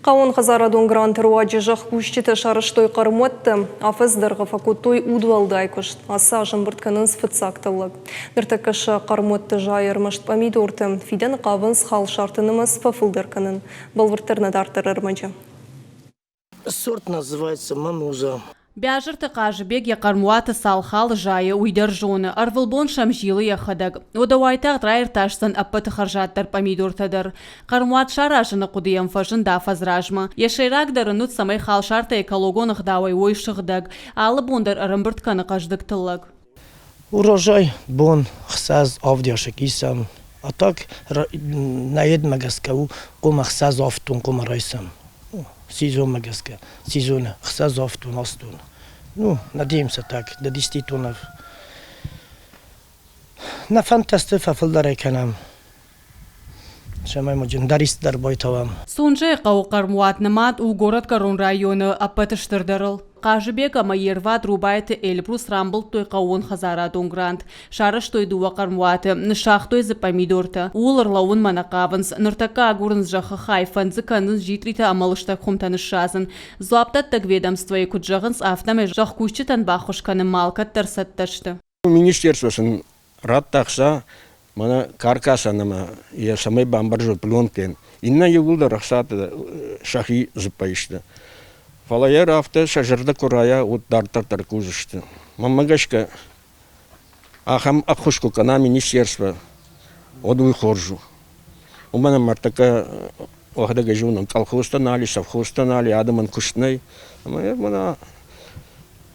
Хъӕууонхӕдзарадон гранты руаджы зӕхкусджытӕ сарӕзтой хъӕрмуӕттӕ. Афӕдз дӕргъы фӕкодтой удуӕлдай куыст. Ацы аз ӕмбырд кӕнынц фыццаг тыллӕг. Ныртӕккӕ сӕ хъӕрмуӕтты зайы ӕрмӕст пъамидортӕ. Фидӕны хъавынц халсарты нымӕц фӕфылдӕр кӕнын. Бӕлвырддӕр нӕ дарддӕр ӕрмӕджы. Сорт называется мамуза. Бязырты Хъазыбег йӕ хъӕрмуаты цал халы зайы, уый дӕр зоны. Ӕрвылбон сӕм зилы йӕхӕдӕг. Уӕдӕ уайтагъд раиртасдзӕн ӕппӕты хӕрзаддӕр пъамидортӕ дӕр. Хъӕрмуат саразыны хъуыды йӕм фӕзынд афӕдз размӕ. Йӕ сӕйрагдӕр ын уыд, цӕмӕй халсартӕ экологон ӕгъдауӕй уой сыгъдӕг. Алы бон дӕр ӕрӕмбырд кӕны хъӕздыг тыллӕг. Урожай бон хсӕз авдӕсӕг исӕм, а так нӕ едмӕ гӕсгӕ у хъуамӕ хсӕз афтон хъуамӕ райсӕм. Сезонмӕ гӕсгӕ, сезоны хсӕз афтон, астон. Ну, надеемся так, до 10 тоннов. Нӕ фӕндтӕ фӕфылдӕрӕй кӕнӕм. Цӕмӕй ма ӕндӕр дӕр байтауӕм. Сунжӕйы хъӕуы хъӕрмуат нымад у Горӕтгӕрон районы ӕппӕты стырдӕрыл. Хъазыбег ӕмӕ йе рвад Рубайты Эльбрус рамбылдтой хъӕууонхӕдзарадон грант. Сарӕзтой дыууӕ хъӕрмуаты, ныссагътой дзы пъамидортӕ. Ууыл ӕрлӕууынмӕ нӕ хъавынц. Ныртӕккӕ агурынц зӕххы хай, фӕнд дзы кӕнынц джитъритӕ ӕмӕ лыстӕг хуымтӕ ныссадзын. Дзуапдӕттӕг ведомствойы куыд зӕгъынц, афтӕмӕй зӕхкусджытӕн баххуыс кӕнынмӕ алкӕддӕр цӕттӕ сты. Министерство сын радта ӕхца, мӕнӕ каркасӕн ӕмӕ йӕ цӕмӕй бамбӕрзой пленкӕйӕн. Иннӕ иууылдӕр ӕхцатӕ сӕхи дзыппӕй сты. Фӕлӕ йӕ афтӕ сӕ зӕрдӕ куы райа, уӕд дарддӕр дӕр кусдзысты. Мӕнмӕ гӕсгӕ, ахӕм ӕххуыс куы кӕна министерство, уӕд уый хорз у. Уымӕн ӕмӕ ӕртӕккӕ уӕхӕдӕг ӕй зонӕм, колхозтӕ нал и, совхозтӕ нал и, адӕмӕн куыст нӕй. Ӕмӕ мӕнӕ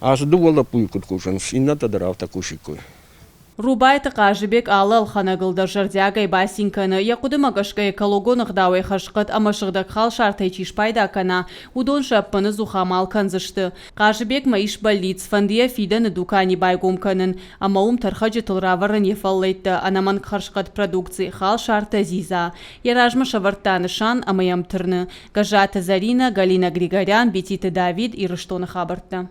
ацы дыууӕ лӕппуйы куыд кусынц, иннӕтӕ дӕр афтӕ кусиккой. Рубайты Хъазыбег алы ӕлхӕнӕгыл дӕр зӕрдиагӕй бацин кӕны. Йӕ хъуыдымӕ гӕсгӕ экологон ӕгъдауӕй хӕрзхъӕд ӕмӕ сыгъдӕг халсартӕй чи спайда кӕна, уыдон сӕ ӕппыныдзух амал кӕндзысты. Хъазыбегмӕ ис бӕллиц, фӕнды йӕ фидӕны дукани байгом кӕнын ӕмӕ уым тӕрхӕджытыл равӕрын йӕ фӕллӕйттӕ, ӕнӕмӕнг хӕрзхъӕд продукци, халсартӕ, дзидза. Йӕ размӕ сӕвӕрдта нысан ӕмӕ йӕм тырны. Гӕззаты Зӕринӕ, Галина Григорян, Бетиты Давид, Ирыстоны хабӕрттӕ.